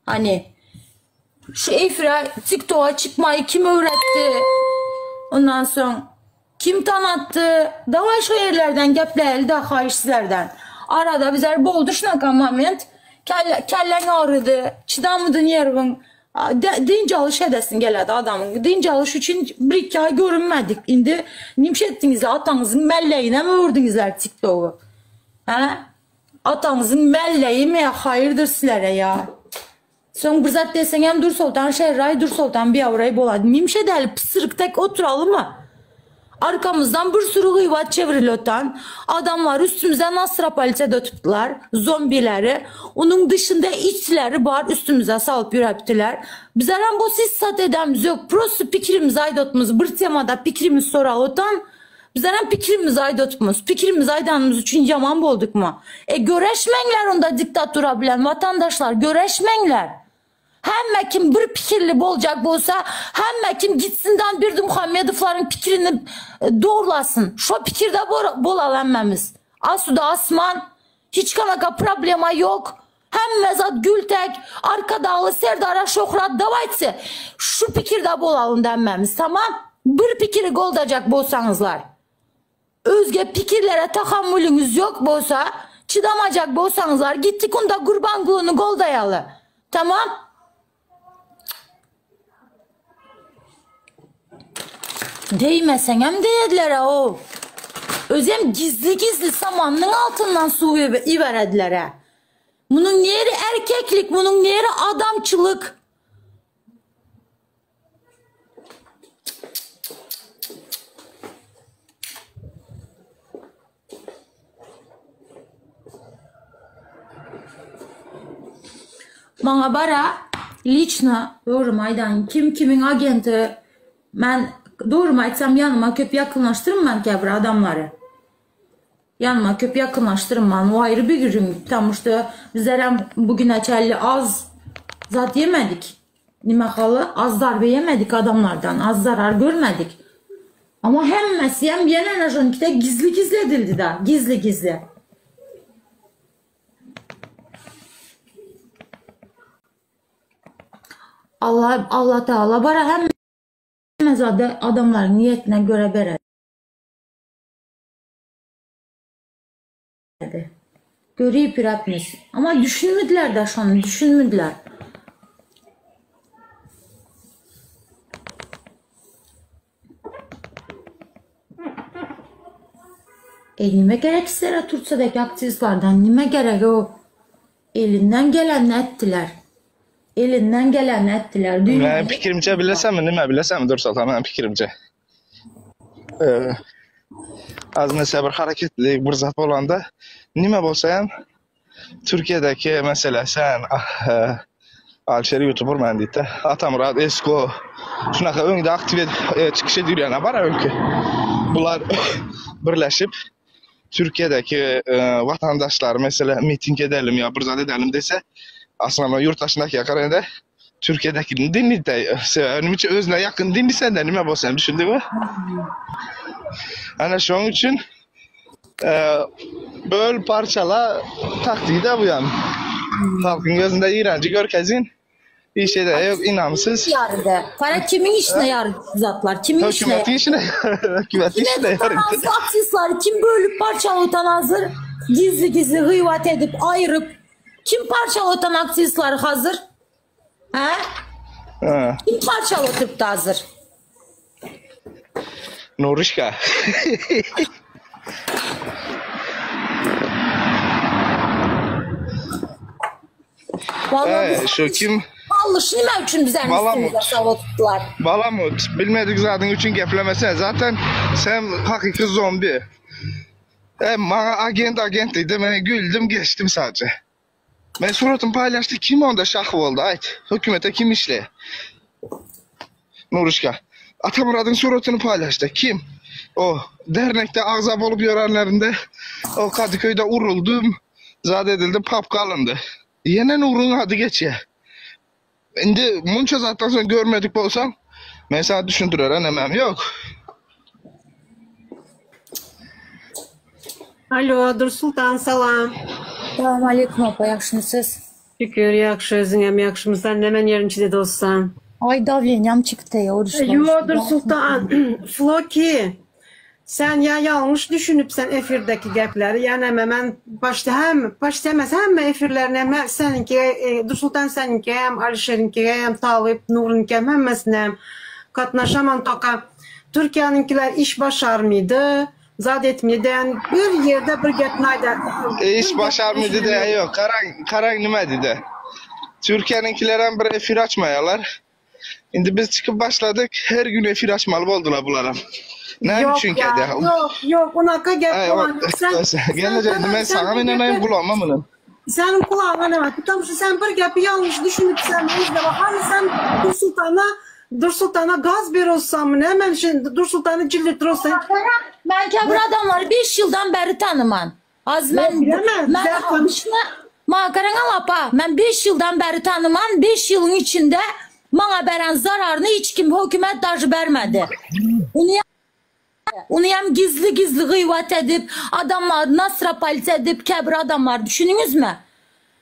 Hani şu efire TikTok'a çıkmayı kim öğretti? Ondan sonra kim tanattı? Davay şu yerlerden gepleyeli de hayırsızlardan. Arada bizler boldu şunaka moment. Kelle, kellen ağrıdı. Çıdamıdın yerin. Dinç alış edesin geledi adamın. Dinç alış için bir iki ay görünmedik. Indi nimş ettiniz atanızın melleyine mi vurdunuzlar TikTok'u? He? Atanızın melleği mi? Hayırdır sizlere ya? Soň bir zat deseňem Dursoltan şerraý, Dursoltan biabraý bolady. Nimşe däli pysyrk tek oturalymy? Arkamyzdan bir sürü gybat çewrilötan adamlar üstümize nasrapalite dötüpdiler, zombileri. Onuň dışynda itleri bar üstümize salyp ýürepdiler. Bizlerem bu siz sat edemiz ýok. Prosto pikirimizi aýdatmyz. Bir temada pikirimiz soralytan Bizlerem pikirimizi aýdatmyz. Pikirimizi aýdanymyz üçin ýaman boldukmy? E göreşmeňler onda diktatura bilen watandaşlar, göreşmeňler. Hemme kim bir pikirli boljak bolsa, hemme kim gitsindan Berdimuhamedowlaryň pikirini e, dogrulasyn. Şo pikirde bolaly hemmemiz. Asuda asman, hiç kanaka problema ýok. Hemme zat gültek, Arkadagly Serdara şöhrat dawaytse, şu pikirde bolalym hemmemiz, tamam? Bir pikiri goldajak bolsaňyzlar. Özge pikirlere tahammülüňiz ýok bolsa, Çydamajak bolsaňyzlar gitdik unda Gurbangulyny goldaýaly. Tamam? Değmeseňem diýediler-ow. Özem gizli-gizli samanyň altyndan suw iberediler-ä. Munuň neri erkeklik, munuň neri adamçylyk? Maňa bara liçno dogrymy aýdaýyn kim kimiň agenti men dogrymy aýtsam ýanyma köp ýakynlaşdyrman käbir adamlary. Ýanyma köp ýakynlaşdyrman o aýry bir gürrüň потому что bizlerem bugüne çenli az zat ýemedik. Nime haly az zarba ýemedik adamlardan az zarar görmedik. Ama hemmesi hem ýene şonunkide gizli gizli edildi da gizli gizli. Allah Allah Teala bara hemme zady adamlaryň niýetine göre berer. Görip ýörepmiz. Ama düşünmediler-de şony, düşünmediler. E nime gerek sizlere Türkiye'deki aktivistlerden nime gerek o? Elinden gelenini ettiler. Elinden gelenini ettiler. Dünya... Men pikirimçe bilesem nime bilesem Dursoltan men pikirimçe. Az mesela bir hareketli bir zat bolanda nime bolsa hem Türkiye'deki mesela sen ah, e, Alişer YouTuber men diýdi. Atamyrat Esko şunaka öňde aktiw e, çykyş edýän bar öňki. Bular birleşip Türkiye'deki e, vatandaşlar mesela miting edelim ya bir zat edelim dese aslında yurt daşındaki garanda Türkiye'deki dinli de nime üçin özüne yakın dinli senden nime bolsa hem düşündüňmi? Ana şoň üçin e, böl parçala taktiği de bu yani. Halkın gözünde iğrenci görkezin. İşe de yok inamsız. Yardı. Para kimin işine yardı zatlar? Kimin işine? Hükümetin işine, hükümetin işine yardı. Aktivistleri kim bölüp parçalatan hazır? Gizli gizli gıyvat edip ayırıp kim parçalatan aktivistleri hazır? He? Ha. Kim parçalatıp da hazır? Nurişka. Vallahi Ee, bu şu kim? Alış nime üçün bizlerin Vallahi üstümüze salattılar. Balamut, bilmedik zaten üçün geplemese zaten sen hakiki zombi. E, bana agent agent dedi, ben güldüm geçtim sadece. Ben suratımı paylaştı, kim onda şah oldu, ayt. Hükümete kim işle? Nuruşka. Atamurad'ın suratını paylaştı, kim? O dernekte azap olup görenlerinde o Kadıköy'de uruldum, zat edildi, papka alındı. Yine Nur'un adı geçiyor. Şimdi munça zattan sonra görmedik bolsam, ben sana düşündürer hemen yok. Alo, Dursultan salam. Salam aleyküm apa, yaxşımısınız? Şükür, yaxşı, özün hem yaxşımısan. Nemen yerin içinde dostsan. Ay davlenyam çıktı ya oruçlar. Yo, Dursultan, Floki. Sen ya yanlış düşünüp sen efirdeki gepleri, yani hemen ben başta hem başta hem hem efirlerini hem seninki, e, Dursultan seninki hem Alişer'inki hem Talip Nur'unki hem hemmesine hem katnaşamam toka. Türkiye'ninkiler iş başarmıydı, zat etmeden bir yerde bir gepnayda. E, iş başarmıydı de yok. Karan, karan nime dedi. Türkiye'ninkilerden bir efir açmayalar. Şimdi biz çıkıp başladık. Her gün efir açmalı oldular bunlara. Ne Yok üçün ya, kedi? yok yok ona gep Ay, olan. o- Geleceğim ben sana bir inanayım gepi- kulağıma mı? Senin kulağına ne var? Tam şu sen bir gepi yanlış düşünüp sen izle bak. Hani sen Dur Sultan'a Dur Sultan'a gaz bir olsan mı? Ne hemen şimdi Dur Sultan'ı cillet olsan. Ben kebir adamları 5 yıldan beri tanıman. Az ben bilemem, ben zaten- almışına makaran alapa. Ben 5 yıldan beri tanıman. 5 yılın içinde bana veren zararını hiç kim hükümet daşı vermedi. Onu onu hem gizli gizli gıyvat edip adamlar nasra polisi edip kebir adamlar düşününüz mü?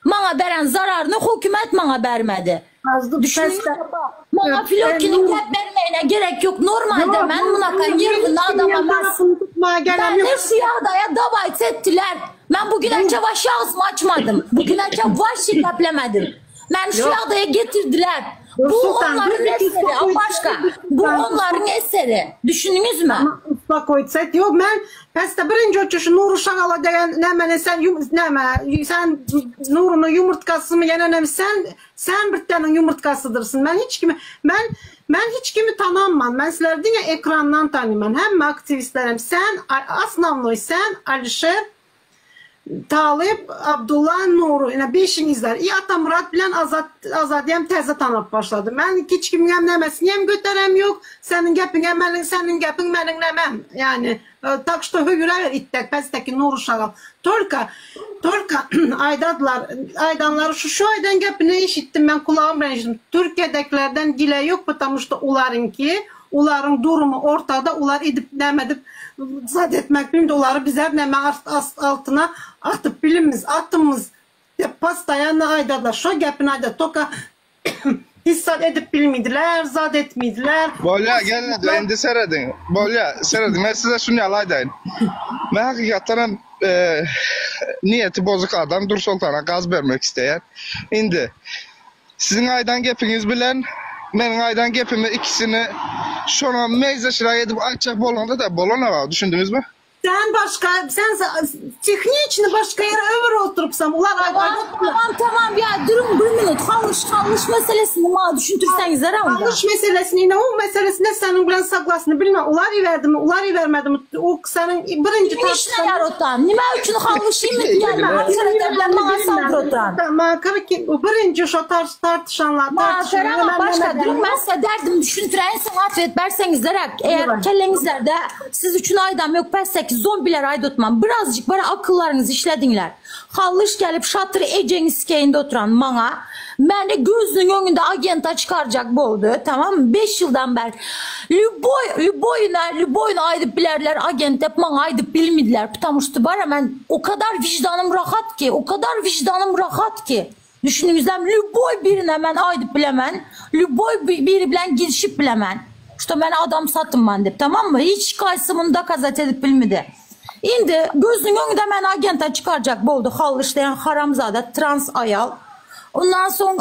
Bana veren zararını hükümet bana vermedi. Düşünüňmi? Maňa Flokiniň gep bermegine gerek ýok. Normalde men munaka nerwny adam emas. Meni şu ýagdaýa dawaýt etdiler. Men bu güneçe waşe agzymy açmadym. Bu güneçe waşe geplemedim. Meni şu ýagdaýa getirdiler. Bu onlaryň eseri, apaşka. Bu onlaryň eseri. Düşündiňizmi? Uspokojset. Ýok, men pesde birinji uçuşy Nury Şagala degen nämeni sen ýum näme sen Nurynyň ýumurtgasymy ýene näme sen sen birtdeniň ýumurtgasydyrsyn. Men hiç kimi men men hiç kimi tanamman. Men sizleri diňe ekrandan tanyman. Hemme aktiwistlerem sen osnownoý sen Alişer Talyp, Abdulla, Nury, ine beşiňizler. I Atamyrat bilen Azat, Azadyam täze tanap başladym. Men hiç kimiňem nämesinem göterem ýok. Seniň gepiňem meniň, seniň gepiň meniň nämem. Ýani, tak şto höwüräber itdek, pesdeki Nury şagal. Tolka, tolka aýdadylar, aýdanlary şu şu aýdan gepini eşitdim men kulagym bilen eşitdim. Türkiýedekilerden gile ýok, потому şto ularyňky Ularyň durumy ortada, ular edip näme edip zat etmek bilmedi, olary bizler näme altyna atyp bilimiz, atymyz dep postoýanno aýdarlar, şo gepini aýdar, toka hiç zat edip bilmidiler, zat etmidiler. Bolýa gelneje indi serediň. Bolýa serediň men size şuny ýaly aýdaýyn. Men hakykatdan hem niýeti bozuk adam Dursoltana gaz bermek isleýän. Indi Siziň aýdan gepiňiz bilen meniň aýdan gepimi ikisini şoňa meňzeşräk edip aýtjak bolanda-da bolanok, düşündiňizmi? Sen başga, sen tehniçni başga ýere öwür oturypsan. Ular Tamam, tamam, tamam ya durun bir minut. Halış, halış meselesini maňa düşündirseňizler onda. Halış meselesini ine o meselesinde seniň bilen saglasny bilme. Ular iberdimi, ular ibermedimi? O seniň birinji Kimin işine ýar otan? Nime üçin halış iýmedi gelme? Haşeret bilen maňa saldyr otan. Birinji şo tartyşanlar, tartyşanlar. Başga durun men size derdimi düşündireýin soň atwet berseňizler eğer kelleňizlerde siz üçin aýdam ýok pesdeki zombiler aýdotman birazjyk bara akyllaryňyzy işlediňler. Hallyş gelip şatyr ejeňi sikeýinde oturan maňa meni gözüniň öňünde agenta çykarjak boldy tamammy beş ýyldan bäri lýuboý lýuboýuna lýuboýuna aýdyp bilerler agent dep maňa aýdyp bilmediler ptamuşto bara men o kadar wiždanym rahat ki o kadar wiždanym rahat ki düşündiňizlermi lýuboý birine men aýdyp bilemen lýuboý biri bilen gidişip bilemen şto men adam satynman dep tamammy hiç kaýsy muny dokazat edip bilmedi. Indi gözüniň öňünde meni agenta çykarjak boldy Hallyş diýen haramzada trans aýal. Ondan soň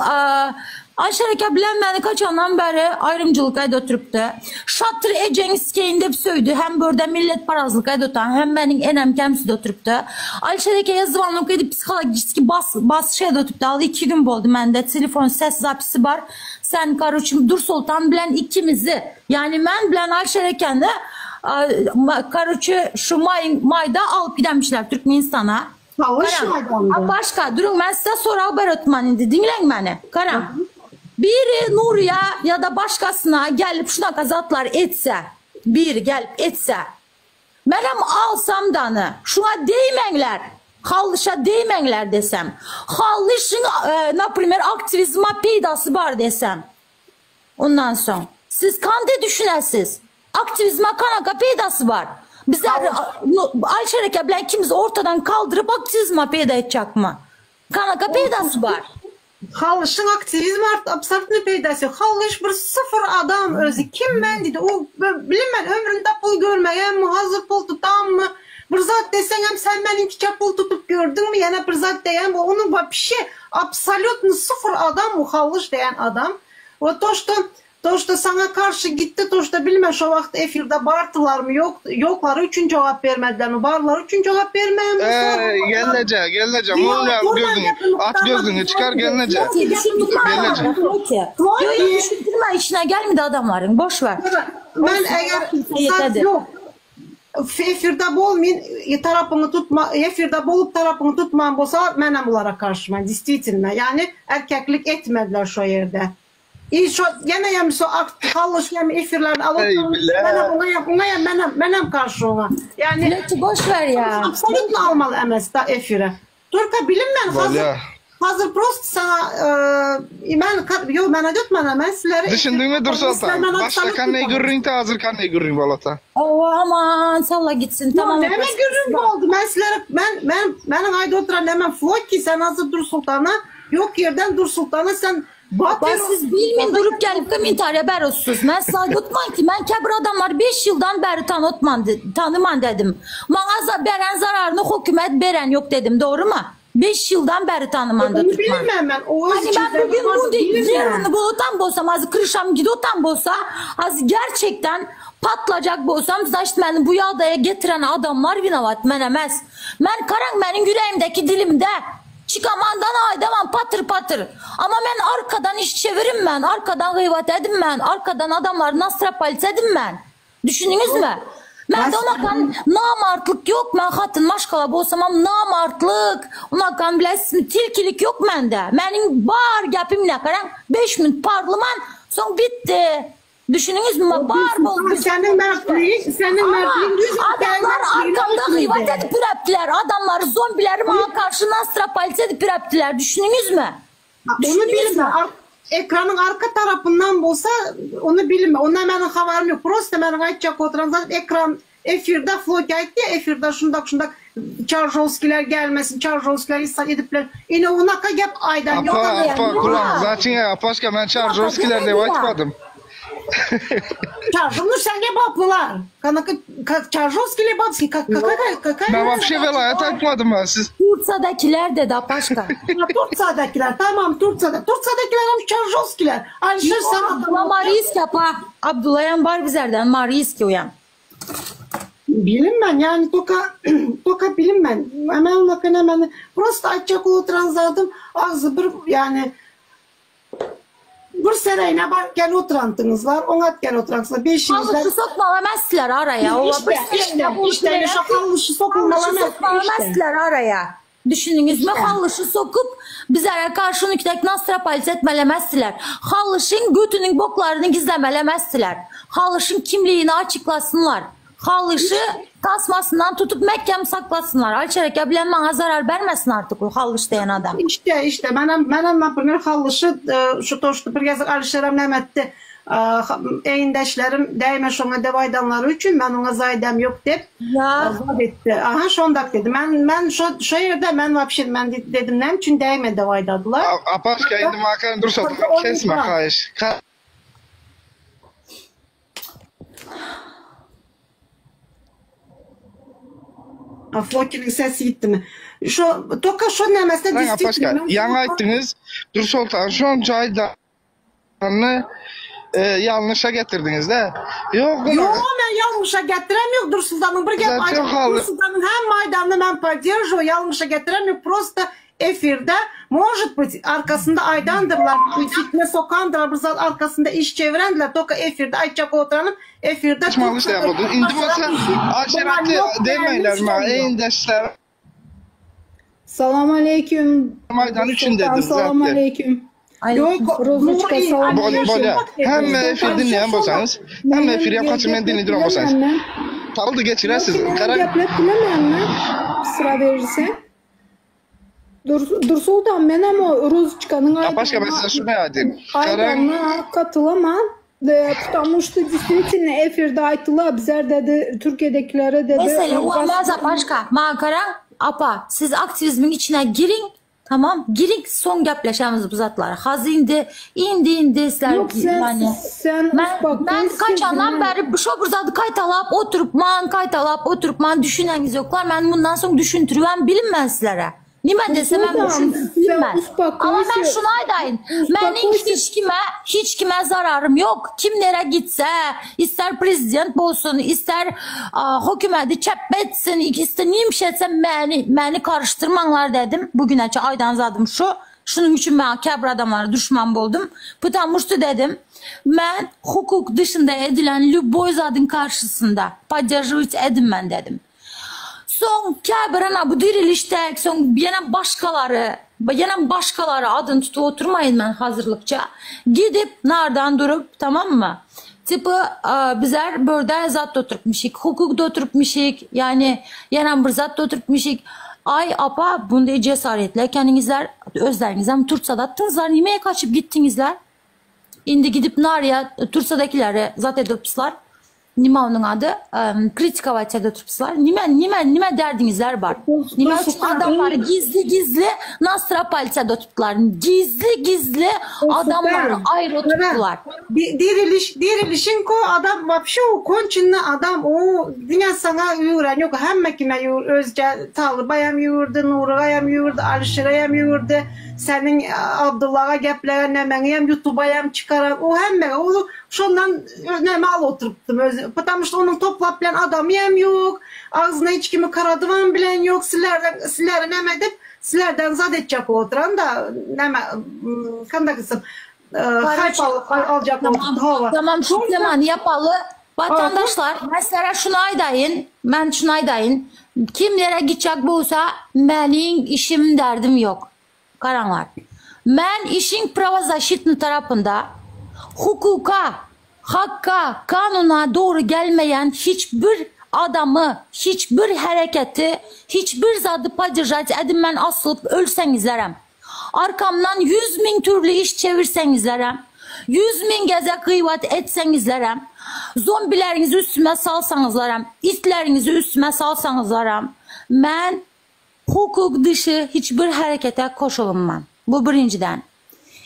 Ayşe eke bilen meni kaçandan bäri aýrymçylyk edip oturypdy. Şatyr ejeňi sikeýin dep söýdi. Hem börde milletparazlyk edip otan, hem meniň enem kemsidip oturypdy. Ayşe ekeye zwanok edip psihologiçeski bas basyş edip oturypdy. Al iki gün boldy mende telefon ses zapisi bar. Sen karoçi Dursoltan bilen ikimizi Yani men bilen Ayşe ekeni karoçe şu maýyň maýda alyp gidenmişler Türkmenistana. Karam. Başka durun men size sorag berotman indi diňleň meni. Karam. Biri Nuriya ya da başkasına gelip şunaka zatlar etse, biri gelip etse, menem alsam dany, şuňa deýmeňler, Hallyşa deýmeňler desem, Hallyşyň, naprimer, aktiwizma peýdasy bar desem, Ondan soň siz kande düşünesiz? Aktiwizme kanaka peýdasy bar? Bizler Alişer eke bilen ikimizi ortadan kaldyryp aktiwizme peýda etjakmy? Kanaka peýdasy bar? Hallyşyň aktiwizme absolutno peýdasy ýok. Hallyş bir syfyr adam özi kim men diýdi. O bilinmän ömründe pul görmegenmi, hazir pul tutanmy? Bir zat deseňem sen meniňkiçe pul tutup gördüňmi ýene bir zat diýen bu onuň wapşe absolutno syfyr adam bu Hallyş diýen adam. We to şto to şto saňa garşy gitdi to şto bilmen şo wagt efirde bardylarmy ýok ýoklary üçin jogap bermedilermi barlary üçin jogap bermänmi Eý gelneje gelneje muny ýaly gözüňi at gözüňi çykar gelneje gelneje. Ýok ýok düşündirme işine gelmedi adamlaryň boş ver. Men eger zat ýok efirde bol men tarapyňy tutma efirde bolup tarapyňy tutman bolsalar menem bulara karşyman distwitilno ýani erkeklik etmediler şo ýerde i şo ýene ýem şo akt hallyş ýem efirlerini alyp menem oňa ýem oňa ýem menem menem karşy oňa ýani Leti boş ver ya. Absolutno almaly emes da efire. Tolka bilinmän hazir hazir prosto saňa men ýok men aýdyp mana men sizlere Düşündiňmi Dursoltan? Başda kanday gürrüňdi hazir kanday gürrüň bolata. Owa aman salla gitsin tamam. Näme gürrüň boldy men sizlere men men meniň aýdyp oturan nämem Floki sen hazir Dursoltana ýok ýerden Dursoltana sen. Bak siz bilmin durup gelip kommentariya berosuz. Men size aytman ki men käbir adamlar 5 ýyldan bäri tanotman tanyman dedim. Maňa za beren zararyny hökümet beren yok dedim. Dogry mı? 5 ýyldan bäri tanyman Onu Türkmen. bilmem ben. O öz Hani ben bugün içinde bunu bilmem. yerini bulutan bolsam, az kırışam gidotan bolsa, az gerçekten patlayacak bolsam, zaten beni bu yağdaya getiren adamlar vinovat men emez. Men karan benim yüreğimdeki dilimde. Çıkamandan aydaman patır patır. Ama ben arkadan iş çevirim ben, arkadan gıyvat edim ben, arkadan adamlar nastra edim ben. Düşündünüz mü? Ben de onakan namartlık yok. Ben hatın maşkala bolsam am namartlık. Onakan bilesizmi tilkilik yok bende. Benim bar gapim ne karan 5 minut parlıman son bitti. Düşündünüz mü? Bar bol. Senin mertliğin, senin Ama mertliğin düz adamlar arkamda gıyvat edip püreptiler. Adamlar zombileri bana karşı nastra palisi edip püreptiler. Düşündünüz mü? Onu Düşündünüz bilme. mü? Ar- ekranın arka tarafından bolsa onu bilme. Ona benim haberim yok. Prosta benim aytacak oturan zaten ekran efirde Floki aytdı ya efirde şundak şundak Çarjovskiler gelmesin, Çarjovskiler insan edipler. Yine ona gap aydan Apa yok. apa kulak zaten ya apaşka ben Çarjovskiler de aytmadım. Çarjovnu sen kebaplılar. Kanaka Çarjovskiler babski. Какая какая? Ben вообще velayet aytmadım ben siz. Bursa'dakiler dedi Apaşka. Turtsa'dakiler tamam Turtsa'da. Turtsa'dakiler hem Çarjovskiler. Alişer sen Abdullah Mariyiski apa. Abdullayan bar bizlerden Mariyiski uyan. Bilinmem yani toka toka bilinmem. Hemen bakın hemen prosta açacak oturan ağzı bir yani bir seneyine bak gel oturantınız var. Onat gel oturantılar. Beşinizler. Halışı sokmalamazlar araya. Ola İşte işte işte şu halışı Halışı sokulmalamaz. İşte. sokmalamazlar araya. Düşündünüz mü? Halışı sokup bizlere karşı nüktek nastra palis etmelemezdiler. Halışın götünün boklarını gizlemelemezdiler. Halışın kimliğini açıklasınlar. Halışı tasmasından tutup mekkem saklasınlar. Alçerek bilen bana zarar vermesin artık o halış diyen adam. İşte işte benim benim например halışı e, şu toştu bir gezek Alişerim nemetdi. Eyindeşlerim değme şona devaydanları üçün ben ona zaydem yok dep Ya. Azad etti. Aha şondak dedi. Ben ben şu şu yerde ben vapşe ben de- dedim ne üçün değme devaydadılar. Apaşka indi makarna dur satın kesme hayır. Ka- Floki'nin sesi gitti mi? Şu toka şu nemesine Lan Apaşka yan ayttınız. Dur Sultan şu an caydanı e, yanlışa getirdiniz de. Yok Yok ben yanlışa getirem yok Dur Sultan'ın bir gep Zaten halı- Dur Sultan'ın hem Maydan'ı ben поддерживаю yanlışa getirem yok просто efirde может быть arkasında aydandırlar fitne sokandırlar bir zat arkasında iş çevirendiler toka efirde aytacak oturanım efirde Açmalı yapıldı. İndi bolsa aşiretli demeyler ma. Eyindeşler Salam aleyküm. Maydan üçün dedim Salam zaten. aleyküm. Yok, Rozuçka Nuri, salam Bol aleyküm. bolya. Hem efir dinleyen bolsanız, hem efir yap kaçın men dinlediren bolsanız. Taldı geçirəsiz. Qara Qara gəplət biləməm Sıra verirsən. Dur, Dur Sultan, mən amma Rozuçkanın Apaşka ben size şunu aytayım. Karan Aydanına katılamam. De, потому что действительно efirde ayttılar bizler dedi Türkiye'dekilere dedi. Mesela o bas- olmaz başka. Makara apa siz aktivizmin içine girin. Tamam girin son gaplaşamız bu zatlar. Hazı indi indi indi sizler Yok sen yani. sen Ben, ben uspaklayız, kaçandan siz- beri bu şoburzatı kaytalap oturup man kaytalap oturup man düşüneniz yoklar. Ben bundan sonra düşüntürüven bilinmez sizlere. Nime desem ben Sultan, düşüntürmem. sen uspaklayız- Ama ben şunu aydayım. Benim Uspaklayız- hiç kime hiç kime zararım yok. Kim nere gitse ister prezident olsun ister a, hükümeti çepetsin ister neymiş etse beni, beni karıştırmanlar dedim. Bugüne aydan zadım şu. Şunun üçün ben kəbir adamlara düşman buldum. Putamuştu dedim. Ben hukuk dışında edilen lüboy zadın karşısında поддерживать edim ben dedim. Son kəbir bu dirilişdə, son yenə başqaları, yenə başqaları adını tutup oturmayın mən hazırlıqca. Gidip nardan durup tamam mı? Tipi e, bizler burada zat da oturtmuşik, hukuk da oturtmuşik, yani yenə bir zat da oturtmuşik. Ay apa bunda cesaretle kendinizler özlerinizden Turtsa'da attınızlar, niye kaçıp gittinizler? İndi gidip Narya, Tursa'dakileri zat edipsler. Nime onuň ady? Kritikować edip oturypsyzlar. Nime, nime, nime derdiňizler bar? Nime üçin adamlary gizli gizli nastropalić edip oturypdylar? Gizli gizli adamlary aýry oturypdylar. Diriliş, dirilişiň ko adam wapşe o konçenny adam o diňe saňa ýüwüren ýok hemme kime ýüwür özge Talybaýam ýüwürdi Nurygaýam ýüwürdi Alyşireýem ýüwürdi seniň Abdullaga geplegen nemeňiýem ýutubaýam çykaran o hemmege o şondan neme alyp oturypdym özi потому что onuň toplap bilen adamyam ýok agzyna hiç kimi karadybam bilen ýok sizlerden sizleri neme edip sizlerden zat etjek bolup oturan da neme kanda gysym Haýp aljak bolupdy hawa. Tamam şu temany ýapaly. Watandaşlar, men sizlere şuny aýdaýyn, men şuny aýdaýyn. Kimlere gitjek bolsa, meniň işim, derdim ýok. Garaňlar. Men işiň prawozaşitnyý tarapynda hukuka, hakka, kanuna dogry gelmeýän hiç bir adamy, hiç bir hereketi, hiç bir zady podderžat edinmän asylyp ölseňizlerem. Arkamdan 100.000 türlü iş çevirseňizlerem, 100.000 gezek gyýbat etseňizlerem, zombileriňizi üstüme salsaňyzlaram, itleriňizi üstüme salsaňyzlaram, men hukuk dyşy hiç bir herekete koşulynman. Bu birinjiden.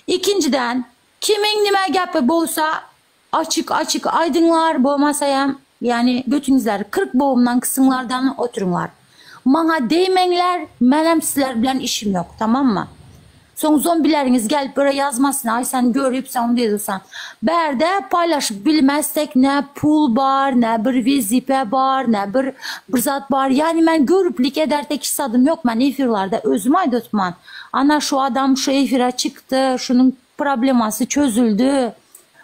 Ikinjiden, kimiň nime gepi bolsa, açyk açyk aýdyňlar, bolmasaýam, ýagny götüňizleri 40 bogumdan kysyňlardan oturyňlar. Maňa deýmeňler, menem sizler bilen işim ýok, tamammy? Soň zombileriňiz gelip böyle ýazmasyn, aý sen görüp sen onu diýdisan. Bärde paýlaşyp bilmezsek ne pul bar, ne bir wezipe bar, ne bir bir zat bar. Ýagny men görüplik edertek hiç zadym ýok. Men efirlerde özüm aýdypman. Ana şu adam şu efire çykdy, şunuň problemasy çözüldi.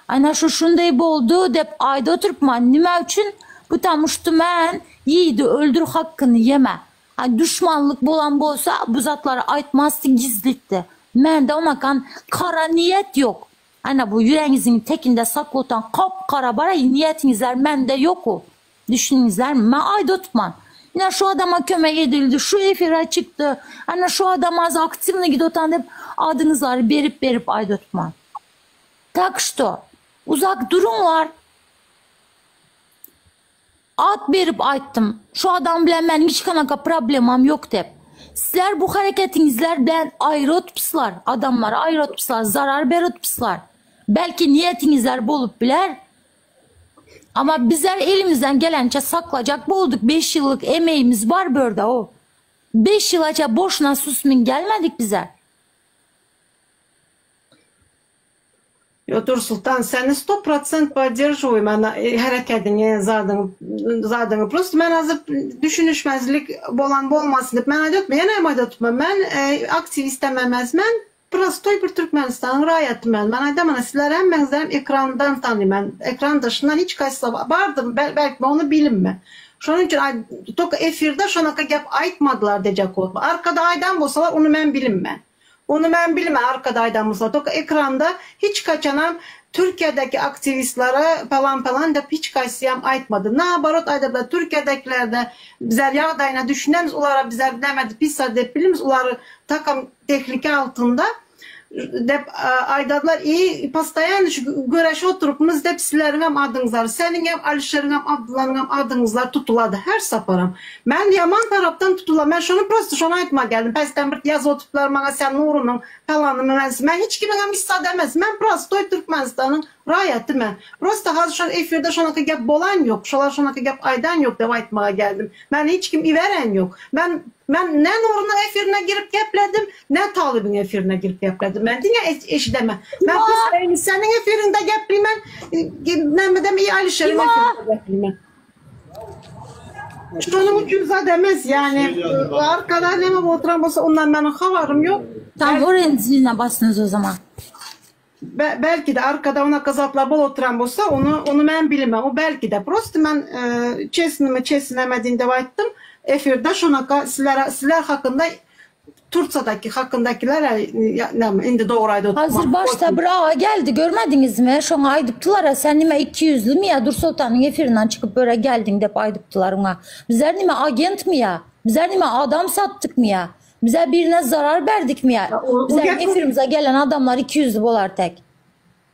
Ana şu şunday boldy dep aýda oturypman. Nime üçin? Потому что men ýiğidi öldür hakkyny ýeme. A duşmanlyk bolan bolsa bu zatlary aýtmazdy gizlitdi. Mende onakan kara niýet ýok. Ana bu ýüregiňiziň tekinde saklotan kap kara bara niýetiňizler mende ýok o. Düşündiňizlermi? Men aýda oturman. Ine şu adama kömek edildi, şu efire çykdy. Ana şu adam az aktiwny gidip otan dep adyňyzlary berip berip aýda oturman. Tak что, uzak duruňlar. At berip aýtdym. Şu adam bilen meniň hiç kanaka problemam ýok dep. Sizler bu hareketiňizler bilen aýry otypslar, adamlary aýry otypslar, zarar berip otypslar. Belki niýetiňizler bolup biler. Ama bizler elimizden gelençe saklajak bolduk. 5 ýyllyk emeğimiz bar börde o. 5 ýylaça boşuna susmyn gelmedik bize. Yo Dursultan seni 100% podдерживаю men herekediňi zadyňy zadyňy prosto men hazir düşünişmezlik bolan bolmasyn dip men aýdyp ýene hem aýdyp men e, aktiwist emes men prostoý bir Türkmenistanyň raýaty men men aýdamana sizler hemmeňizlerem ekrandan tanyman ekran daşyndan hiç kaýsy bardym belki onu bilinme Şonuň üçin aý только efirde şonaka gep aýtmadylar dejek bolup. Arkada aýdan bolsalar onu men bilinme. Onu men bilme arkada aýdan bolsa. Только ekranda hiç kaçanam Türkiye'deki aktivistlere falan falan dep hiç kaysıyam aýtmady. Naoborot aýdadylar Türkiye'dekilerde bizler ýagdaýyna düşünemiz, ulara bizler demedi pis dep bilimiz, ulary takam tehlike altında dep aýdadylar. I постоянно şu göreşe oturupmyz dep sizleriň hem adyňyzlar, seniň hem Alişeriň hem Abdullanyň hem adyňyzlar tutulady her saparam. Men ýaman tarapdan tutula. Men şonu prosto şonu aýtma geldim. Pesden bir ýaz otuplar maňa sen Nurunyň falanyny men, men hiç kimiň hem issa demez. Men prostoý Türkmenistanyň raýaty men. Prosto hazir şol efirde şonaka gep bolan ýok. Şolar şonaka gep aýdan ýok dep aýtmaga geldim. Men hiç kim iberen ýok. Men men ne Nurunyň efirine girip gepledim, ne Talybyň efirine girip gepledim. Men diňe eşideme. Men prosto seniň efirinde gepliymen, nemedem iyi Alişeriň efirinde gepliymen. Şonuň üçin zat emez yani arkada neme oturan bolsa ondan benim habarym yok. Tam oraya ziline bastınız o zaman. Be belki de arkada ona kazatlar bol oturan bolsa onu onu ben bilmem. O belki de prosto ben e, çesnimi çesnemediğinde aytdım. Efirde şonaka sizler sizler hakkında Turca'daki hakkındakiler ne indi doğraydı. Hazır başta bravo geldi görmediniz mi? Şoňa aýdypdylar sen nime 200'lü mi ya Dur Sultan'ın efirinden çıkıp böyle geldin dep aýdypdylar ona. Bizler nime agent mi ya? Bizler nime adam sattık mı ya? Bize birine zarar verdik mi ya? Ya o- o Bizler gep- efirimize gelen adamlar 200'lü bolar tek.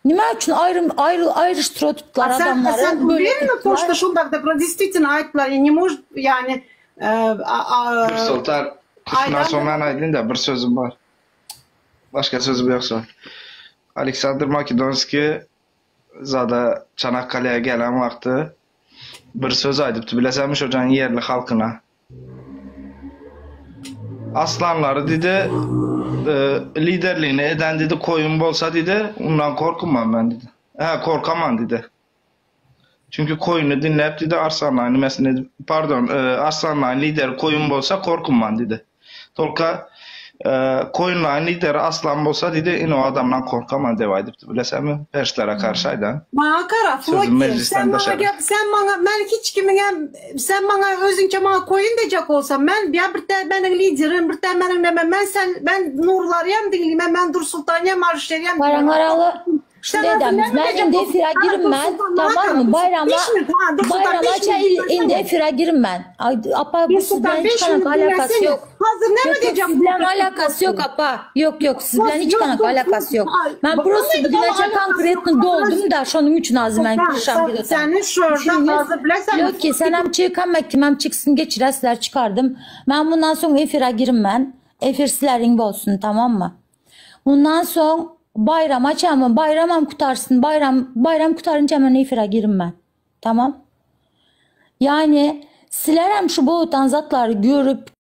Nime üçin aýrym aýry aýryşdyryp oturtdylar А sen, а adamlary? sen Bölüp уверена то, tutdular. что şundakda действительно aýtdylar, и не может, yani e, a, a, Sultan şundan Aydan soň men aýdyn-da bir sözüm bar. Başga sözüm ýok soň. Aleksandr Makedonskiý zada Çanakkale'ye gelen wagty bir söz aýdypdy bilesenmi şo jan ýerli halkyna. Aslanlary diýdi, e, liderligini eden diýdi, koýun bolsa diýdi, ondan korkman men diýdi. He, korkaman diýdi. Çünki koýuny dinläp diýdi, arslanlaryň nimesini, pardon, e, arslanlaryň lideri koýun bolsa korkman diýdi. Tolka e, koýunlaryň lideri aslan bolsa diýdi, ine o adamdan korkaman diýip aýdypdy. Bilesenmi? Perslere karşı aýdan. Maňa gara, Sözüm Floki, meclisden sen maňa daşary. gel, sen maňa, men hiç kimiňe, sen maňa özüňçe maňa koýun dejek bolsam, men ya bir de meniň liderim, bir de meniň neme, men sen, ben Nurlaryam diňlime, men Dursultanyam, Arşeryam Baran Aralı Sen şunu hazır edemiz. neme Ben dejek indi bolsam, efire ha, girinmen. Dursultan, maňa Tamam gara, mı? Dursultan, Bayrama beş minut, ha, Dursultan, bayrama beş ça minut indi dinlesene. efire girinmen. Ay, apa bu Dursultan, sizden beş hiç kanak minut alakası dinlesene. yok. Hazır neme Yok yok diyeceğim sizden bu alakası yok apa. Yok yok sizden hiç Yok, kanak dur, alakası dur. yok. Ay, Ben bak, burası vallahi bugüne alakası konkretni yok. doldum da şonun üçün azı ben Sen, kırışam sen, bir öten. senin şurada Düşünüyorsun. fazla bilesen Yok ki sen hem çık hem kim hem çıksın geçiresler çıkardım. Ben bundan sonra efire girim ben. Efir sizlerin olsun tamam mı? Bundan sonra bayram açamam. Bayramam kutarsın. Bayram bayram kutarınca hemen efire girim ben. Tamam. Yani silerem şu boğutan zatları görüp.